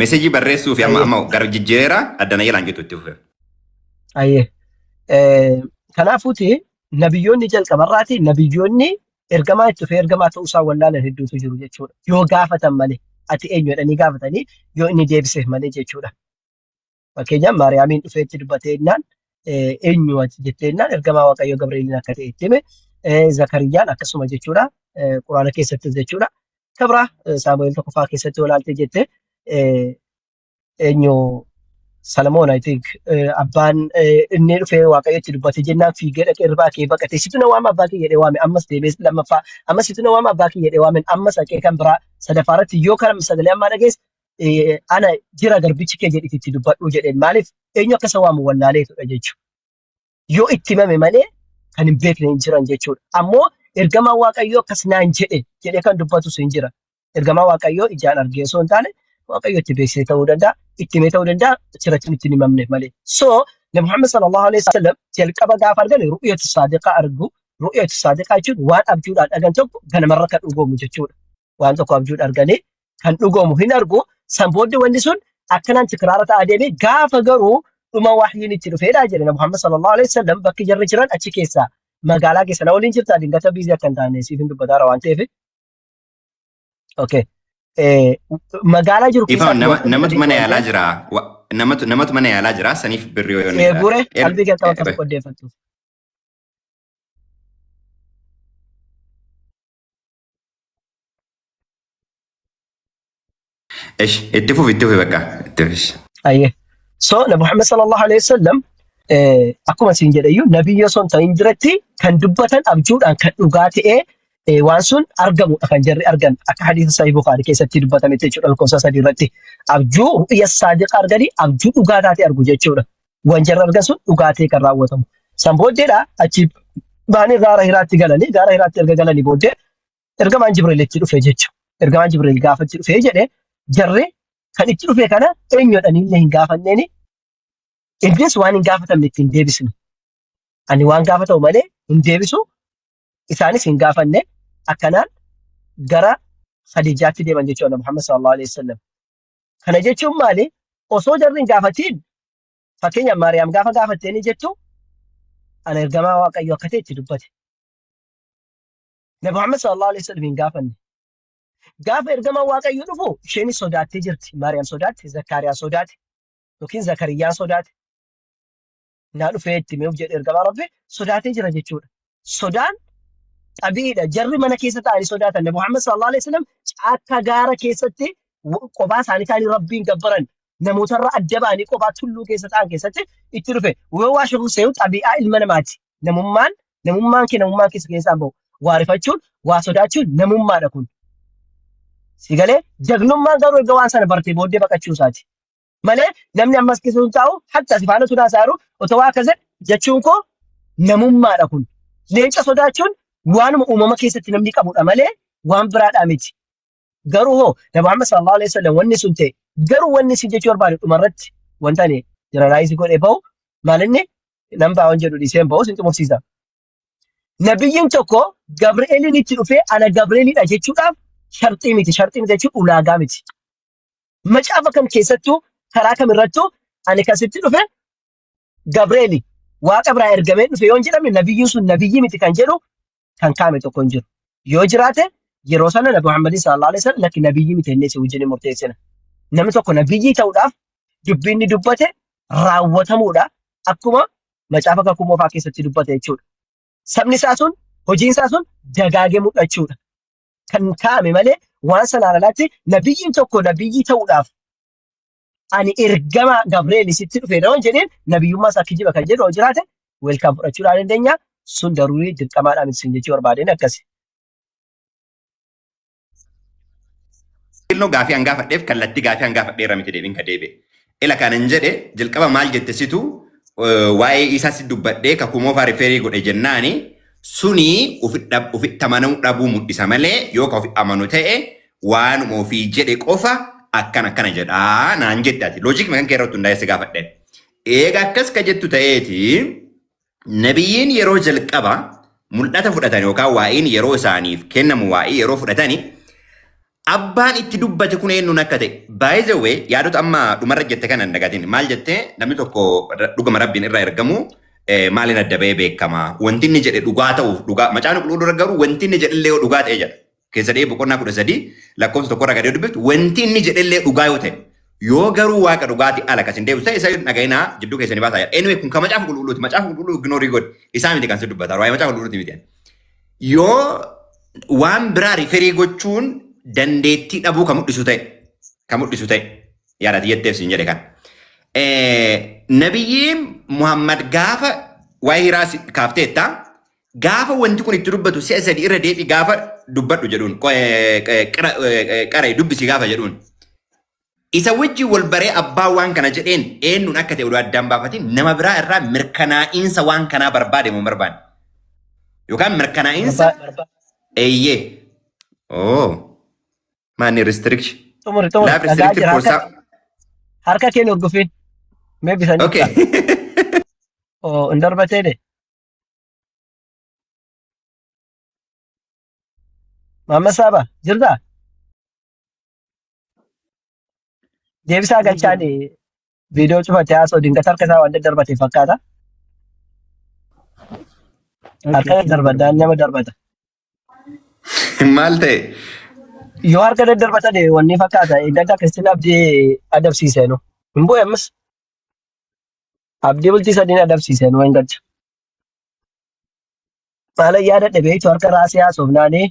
Meesejii barreessuu fi amma Ayyee. amma gara jijjiireera addana jalaan jettu itti fufe. Ayyee. Kanaafuuti nabiyyoonni jalqabarraati nabiyyoonni ergamaa itti dhufee ergamaa ta'uu isaa wallaalan hedduutu jiru jechuudha. Yoo gaafatan malee ati eenyu jedhanii gaafatanii yoo inni deebiseef malee jechuudha. Fakkeenyaaf Maariyaamiin dhufee itti dubbatee jennaan eenyu ati jettee jennaan ergamaa Waaqayyoo Gabreeliin akka ta'e itti hime. Zakariyyaan akkasuma jechuudha. Quraana keessattis jechuudha. Kabira Saamu'eel tokkoffaa keessatti olaaltee jette eenyu Salamoon I think abbaan inni dhufee Waaqayyo itti dubbate jennaan fiigee dhaqee irraa kee baqate situ na waama abbaa kee jedhee waame ammas deebi'ee lammaffaa ammas situ na waama abbaa kee jedhee waame ammas dhaqee kan biraa sadaffaa irratti yoo kan sagalee ammaa dhageesse ana jira garbichi kee jedhiti itti dubbadhuu jedheen maaliif eenyu akka isa waamu wallaaleetudha jechuudha. Yoo itti himame malee kan hin beekne hin jiran jechuudha. Ammoo ergamaan Waaqayyoo akkas naan jedhe jedhee kan dubbatus hin jira. Ergamaa Waaqayyoo ijaan argee osoo hin taane Waaqayyo itti beeksisee ta'uu danda'a, itti himee ta'uu danda'a, achirratti itti hin himamne malee. So Nabi Muhammad sallallahu alaihi wasallam jalqaba gaafa argan ru'yatu saadiqaa argu. Ru'yatu saadiqaa jechuun waan abjuudhaan dhagan tokko ganamarra kan dhugoomu jechuudha. Waan tokko abjuudha arganii kan dhugoomu hin argu. San booddee wanni sun akkanaan tikraara ta'aa deeme gaafa garuu dhuma wahyiin itti dhufeedha jedhe Nabi Muhammad sallallahu alaihi wasallam bakki jarri jiran achi keessaa magaalaa keessa na waliin jirta dingata biizii akka hin taane siif hin dubbataara waan ta'eef. Okay. Magaalaa jiru Ifama keessaa nama dubartoonni namatu sadiitu mana waan yaalaa ta'eef jira. Namatu mana yaalaa jira. Saniif birrii yoo inni guure qalbii kee akka bakka qoddeeffattuuf. Ish itti fufi bakka itti fufi. Ayyee. So Nabi Muhammad sallallahu alaihi wasallam akkuma isin jedhe iyyuu nabiyyi osoo hin ta'in duratti kan dubbatan abjuudhaan kan dhugaa ta'ee waan sun argamudha kan jarri argan akka hadiisa sahih Bukhari keessatti dubbatametti jechuudha lakkoofsa sadii irratti abjuu ru'ya saadiqa arganii abjuu dhugaa taate argu jechuudha. Waan jarri argan sun dhugaa ta'e kan raawwatamu. San booddeedha achi ba'anii gaara Hiraatti galanii gaara Hiraatti erga galanii booddee ergamaan Jibriil itti dhufe jechuudha. Ergamaan Jibriil gaafa itti dhufe jedhe jarri kan itti dhufe kana eenyudhaan illee hin gaafanneeni innis waan hin gaafatamne itti hin deebisne. Ani waan gaafatamu malee hin deebisu isaanis hin gaafanne akkanaan gara Khadiijaatti deeman jechuudha Muhammad sallallahu alaihi wasallam. Kana jechuun maali? Osoo jarri hin gaafatiin fakkeenyaaf Maariyaam gaafa gaafattee ni jettu ana ergamaa Waaqayyoo akka ta'e itti dubbate. Nabi Muhammad sallallahu alaihi wasallam hin gaafanne. Gaafa ergamaan Waaqayyoo dhufu isheenis sodaattee jirti. Maariyaam sodaatte, Zakkaariyaa sodaate yookiin Zakariyyaan sodaate. Naa dhufee itti himuuf jedhe ergamaa Rabbi sodaatee jira jechuudha. Sodaan xabiidha. Jarri mana keessa taa'anii sodaatan. Nabi Muhammad sallallahu alaihi wasallam caakkaa gaara keessatti kophaa isaanii ta'anii Rabbiin gabbaran. Namootarraa adda ba'anii kophaa tulluu keessa ta'an keessatti itti dhufe. Yoo waa shakku se'u xabii'aa ilma namaati. Namummaan namummaan kee namummaan keessa keessaan bahu. Waa rifachuun waa sodaachuun namummaadha kun. Si galee jagnummaan garuu erga waan sana bartee booddee baqachuu isaati. Malee namni ammas keessa sun taa'u hatta si faana tunaa saaru otoo waa akkas jedhe jechuun koo namummaadha kun. Leenca sodaachuun waanuma uumama keessatti namni qabudha malee waan biraadhaa miti. Garuu hoo Nabi Muhammad sallallahu alaihi wasallam wanni sun ta'e garuu wanni isin jechuu barbaade dhumarratti wanta ani jeneraalaayizii godhee bahu maal inni nan ba'a waan jedhu dhiisee hin bahu sin xumursiisa. Nabiyyiin tokko Gabri'eeliin itti dhufee ana Gabri'eelidha jechuudhaaf sharxii miti. Sharxii miti jechuun ulaagaa miti. Macaafa kam keessattuu karaa kam irrattuu ani kan sitti dhufe Gabri'eeli waaqa biraa ergamee dhufe yoo hin jedhamne nabiyyiin sun nabiyyii miti kan jedhu kan kaa'ame tokko hin jiru. Yoo jiraate yeroo sana Nabi Muhammadin sallallahu alaihi wasallam lakki nabiyyii miti jennee si wajjin hin murteessina. Namni tokko nabiyyii ta'uudhaaf dubbiin inni dubbate raawwatamuudha akkuma macaafa kakuu moofaa keessatti dubbate jechuudha. Sabni isaa sun hojiin isaa sun dagaagee mul'achuudha. Kan kaa'ame malee waan sanaan alaatti nabiyyiin tokko nabiyyii ta'uudhaaf ani ergama Gabri'eel sitti dhufe yoo jedheen nabiyyummaa isaa kijiba kan jedhu yoo jiraate weelkaam fudhachuudhaan dandeenya. Sun daruurii dirqamaadhaan isin jechuu barbaadeen akkasi. Ilno gaafii an gaafadheef kallattii gaafii an gaafadheerra miti deebiin ka deebi'e. Ila kanan jedhe jalqaba maal jette situ waa'ee isaa si dubbadhee kakuu moofaa riferii godhe jennaani suni ofitti amanuu dhabuu mul'isa malee yoo ka ofi amanu ta'e waanuma ofii jedhe qofa akkana akkana jedhaa naan jette ati. Loojikii kan kee irratti hundaa'ee si gaafadhe. Eega akkas ka jettu ta'eeti nabiyyiin yeroo jalqaba mul'ata fudhatan yookaan waa'iin yeroo isaaniif kennamu waa'ii yeroo fudhatani Abbaan itti dubbate kun eenyuun akka ta'e. By the way, yaadota amma dhumarra jette kana hin dagatin. Maal jettee namni tokko dhugama Rabbiin irraa ergamu maaliin adda ba'ee beekama? Wanti inni jedhe dhugaa ta'uuf dhugaa macaafni qulqulluu irra garuu wanti inni jedhe illee yoo dhugaa ta'e jedha. Keessa deebii boqonnaa 13 lakkoofsa 1 irraa gadi yoo dubbiftu wanti inni jedhe illee dhugaa yoo ta'e. Yoo garuu waaqa dhugaati ala kan isin deebisu ta'e isa dhaga'inaa jidduu keessanii baasaa jedha. Anyway, kun kan macaafa qulqulluuti. Macaafa qulqulluu ignore godhi. Isaa miti kan si dubbata. Waa'ee macaafa qulqulluuti miti. Yoo waan biraa refer gochuun dandeettii dhabuu kan mul'isu ta'e yaadati jetteef siin jedhe kan. Nabiyyiin Muhammad gaafa waa'ee hiraa kaafteetta, gaafa wanti kun itti dubbatu si'a sadi irra deebi gaafa dubbadhu jedhuun, qara dubbisi gaafa jedhuun, isa wajjin wal baree abbaa waan kana jedheen eenyuun akka ta'e oduu addaan baafatiin nama biraa irraa mirkanaa'iinsa waan kanaa barbaade moo barbaade? Yookaan mirkanaa'iinsa eeyyee. Oh. Maanni restriction. Xumuri, xumuri. Live Dhagaa restricted jira for harka some. Harka kee hordofin. Mee bisanii. Okay. Oh, hin darbatee de. Maamma Saaba jirtaa? Deebisaa galchaan viidiyoo cufatee haasa'u dingata harka isaa waan daddarbate fakkaata. Harka daddarbadaan nama darbata. Maal ta'e? Yoo harka daddarbatan wanni fakkaata. Eeggadda akkasitti abdii adabsiiseenu. Hin bu'e ammas. Abdii bultii sadiin adabsiiseenu hin galcha. Maala yaadadhe beektu, harka raasii haasofnaanii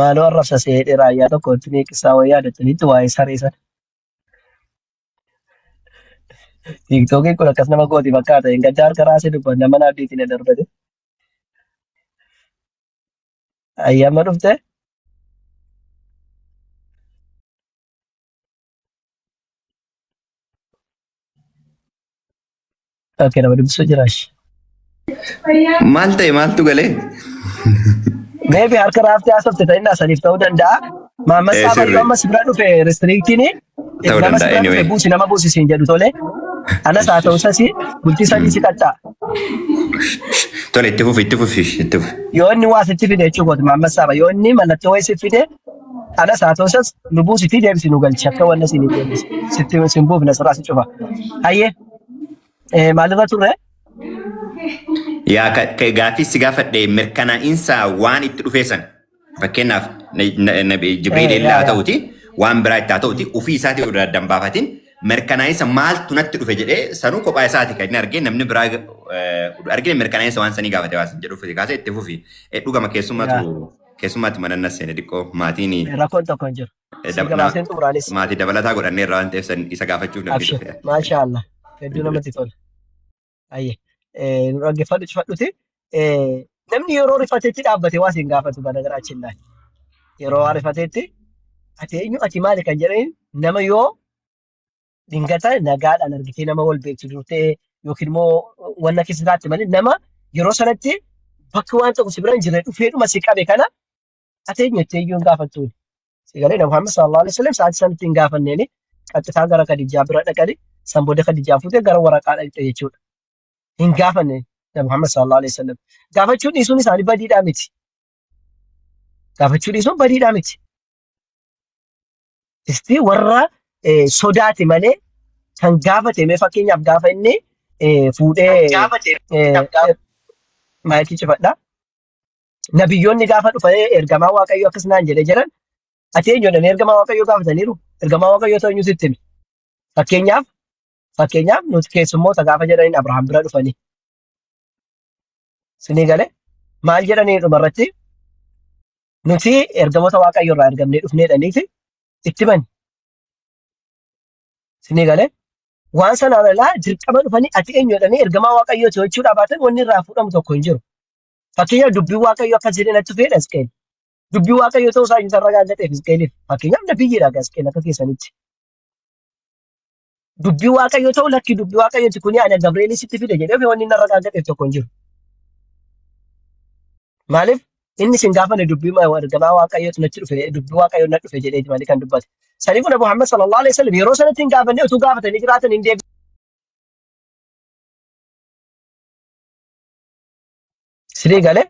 maaloo arrabsa seedhe raayyaa tokko itti meeqisaa wayii yaadattanitti waa'ee saree sana. Tiiktookiin kun akkas nama gooti fakkaata. Hin gadda harka raasii dubban nama abdiitiin darbate. Ayyama dhufte. Okay, nama dubbisuu jiraash. Maal ta'e, maaltu galee? Maybe harka raaftee haasofte ta'innaa saniif ta'uu danda'a. Maamma Saaba Sirri. yoo amma si bira dhufe restrictiin Ta'uu nama si danda'a bira dhufe anyway. buusi, nama buusi siin jedhu tole. Anas haa ta'u sasi bultii 3 si qaxxaa. Tole, itti fufi, itti fufi, itti fufi. Yoo inni waa sitti fide jechuu kooti, Maamma Saaba, yoo inni mallattoo wayii si fide, anas haa ta'u sas nu buusitii deebisi nu galchi, akka wanna siin hin deebisi. Sitti sin buufne sirraa si cufa. Hayyee, maalirra turre? Yaa gaaffii si gaafadhe, mirkanaa'iinsa waan itti dhufee sana. Fakkeenyaaf Jibriil illee haa ta'uti, waan biraa itti haa ta'uti, ofii isaatii oduu addaan baafatiin mirkanaa'iinsa maaltu natti dhufe jedhee sanuu kophaa isaati kan inni argee, namni biraa argine mirkanaa'iinsa waan sanii gaafate waan jedhuuf kaasee itti fufi. Dhugama keessummaatu keessummaatti mana nas seene, xiqqoo maatiin Rakkoon tokko hin jiru. Si gabaaseen xumuraanis. Maatii dabalataa godhannee irraa waan ta'eef san isa gaafachuuf namni Abshir. dhufe. Maasha Allah. Hedduu namatti tola. Ayyee. Nu dhaggeeffadhu, cufadhuti. Namni yeroo rifatetti dhaabbate waa siin gaafatu bana laal. Yeroo waa rifatetti ati eenyu, ati maali kan jedhaniin, nama yoo dingata nagaadhaan argitee nama wal beektu dur ta'e yookiin immoo wanna keessa jiraatti malee, nama yeroo sanatti bakki waan tokko si bira hin jirre dhufeedhuma si qabe kana ati eenyu jettee iyyuu hin gaafattuuni. Si galee, Nabi Muhammad sallallahu alaihi wasallam sa'aatii sanatti hin gaafanneeni, qaxxitaa gara Khadijaa bira dhaqani, san booda Khadijaa fuutee gara waraqaa dhaqxe jechuudha. Hin gaafanne Nabi Muhammad sallallahu alaihi wasallam. Gaafachuu dhiisuun isaanii badiidhaa miti. Gaafachuu dhiisuun badiidhaa miti. Isti warra sodaate malee kan gaafate, mee fakkeenyaaf gaafa inni fuudhee maayikii cufadha. Nabiyyoonni gaafa dhufanii ergamaa Waaqayyoo akkas naan jedhee jedhan, ati eenyu jedhanii ergamaa Waaqayyoo gaafataniiru. Ergamaa Waaqayyoo ta'uu eenyutu itti hime? Fakkeenyaaf nuti keessummoota gaafa jedhaniin Abrahaam bira dhufanii. Sinii galee, maal jedhanii dhumarratti nuti ergamoota Waaqayyoo irraa ergamnee dhufneedhaniiti itti himani. Sinii galee, waan sanaan alaa dirqama dhufanii ati eenyu jedhanii ergamaa Waaqayyoo jechuudhaa baatan wanni irraa fuudhamu tokko hin jiru. Fakkeenyaaf dubbiin Waaqayyoo akkas jedhee natti dhufeedha Hisqeel. Dubbii Waaqayyoo ta'uu isaa eenyutu ragaa ta'eef Hisqeeliif? Fakkeenyaaf nabiyyiidha Hisqeel akka keessanitti. Dubbii Waaqayyoo ta'uu, lakki, dubbii Waaqayyooti kuni, ana Gabreelii sitti fide jedhee wanni inni ragaa ta'eef tokko hin jiru. Maaliif inni isin gaafanne dubbii ergamaa Waaqayyootu natti dhufe, dubbii Waaqayyoo natti dhufe jedhee malee kan dubbate. Saniifuu Nabi Muhammad sallallahu alaihi wasallam yeroo sanatti hin gaafanne, utuu gaafatanii jiraatan hin deebi'u. Sidii galee.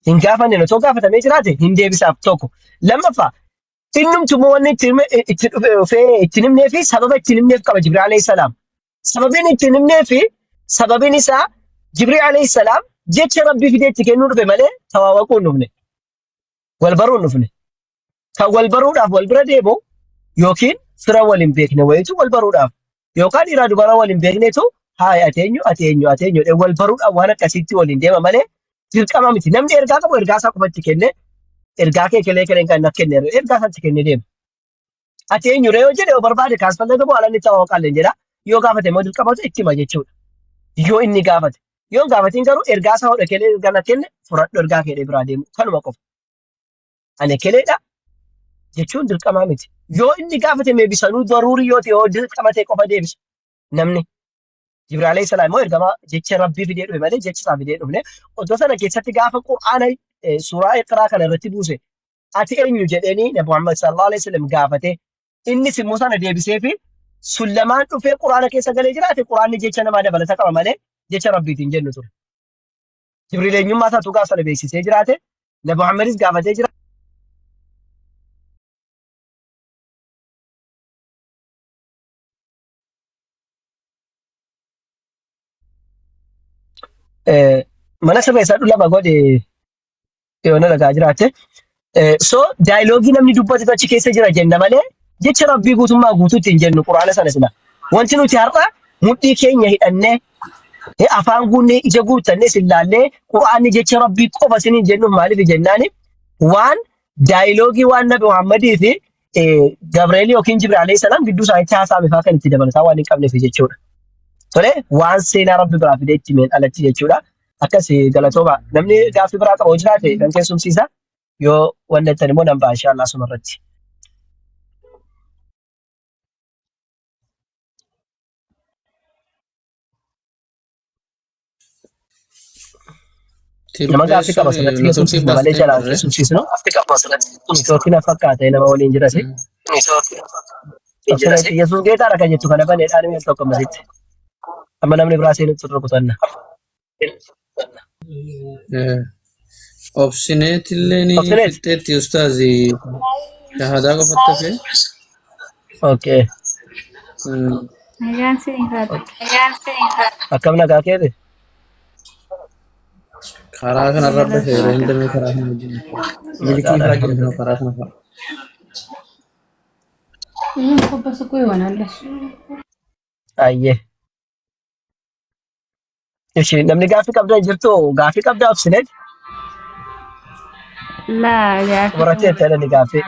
Hin gaafanne otoo gaafatamee jiraate hin deebisaaf tokko. Lammaffaa innumtu immoo wanni itti itti dhufee itti himnee fi sababa itti himneef qaba Jibriil alayhi salaam. Sababiin itti himnee fi sababiin isaa Jibriil alayhi salaam jecha Rabbii fidee itti kennuu dhufe malee tawaawaquu hin dhufne. Wal baruu hin dhufne. Kan wal baruudhaaf wal bira deemu yookiin fira wal hin beekne wayitu wal baruudhaaf yookaan dhiiraa dubara wal hin beeknetu haay ati eenyu ati eenyu ati eenyu jedhee wal baruudhaaf waan akkasiitti waliin deema malee dirqama miti. Namni ergaa qabu ergaa isaa qofa itti kenne ergaa kee kelee keleen kan naf kenne ergaa isaa itti kenne deema. Ati eenyu ree yoo jedhe yoo barbaade kaasfallee qabu haala inni ta'uu qalleen jedha. Yoo gaafate immoo dirqamatu itti hima jechuudha. Yoo inni gaafate. Yoo hin gaafatin garuu ergaa isaa hodha kelee ergaa na kenne fudhadhu ergaa kee biraa deemu kanuma qofa. Ani keleedha jechuun dirqamaa miti. Yoo inni gaafate meebisanuu daruurii yoo ta'e yoo dirqama ta'e qofa deebisa namni. Jibriil alayhi salaam immoo ergamaa jecha Rabbii fidee dhufe malee jecha isaa fidee dhufne. Oddoo sana keessatti gaafa Qur'aana suuraa Iqraa kana irratti buuse ati eenyu jedheenii Nabi Muhammad sallallahu alaihi wasallam gaafate innis immoo sana deebisee fi sun lamaan dhufee Qur'aana keessa galee jiraate Qur'aanni jecha namaa dabalata qaba malee jecha Rabbiitiin jennu ture. Jibriil eenyummaa isaa tuqaa sana beeksisee jiraate Nabi Muhammadis gaafatee jira. Mana sirreessaa lama godhe yoo na dhagaa jiraatte. So dialogue namni dubbatu achi keessa jira jenna malee jecha Rabbii guutummaa guutuutti hin jennu Quraana sana sila. Wanti nuti har'a mudhii keenya hidhannee afaan guunnee ija guuttannee sillaallee Quraanni jecha Rabbii qofa isiniin jennuuf maaliif jennaani waan dialogue waan Nabi Muhammadii fi Gabriel yookiin Jibriil alayhi salaam gidduu isaaniitti haasa'ame fa'aa kan itti dabalataa waan hin qabneef jechuudha. Tole waan seenaa Rabbi biraa fidee itti himeen alatti jechuudha. Akkas galatooma. Namni gaaffii biraa qabu jiraate kan keessumsiisa. Yoo wanni jettan immoo nan ba'a inshaallah asuma irratti. Nama gaaffii qaba asirratti Tilbeessuun keessumsiisna malee baastee jalaan barree. keessumsiisnu. Neetwoorkii na fakkaata nama waliin jirasi. Yesuus geetaadha kan jettu kana baneedhaan mi'a tokko ammasitti. Amma namni biraa seenutti turre kutanna. Obsineetillee ni Obsineet. fixxeetti ustaazi shahadaa qofatti hafe. Okay. Nagaan sinii haadha. Akkam nagaa keeti? Karaa kanarra bahe yeroo hundamee karaa kana wajjin. Milkii fa'aa jira kunoo karaa kana fa'a. Kobbas እኮ ይሆናል እሱ። Ayyee. Ishi namni gaaffii qabda jirtu gaaffii qabda Obsineet? Laa gaaffii Xumurattee qabu. jettee gaaffii.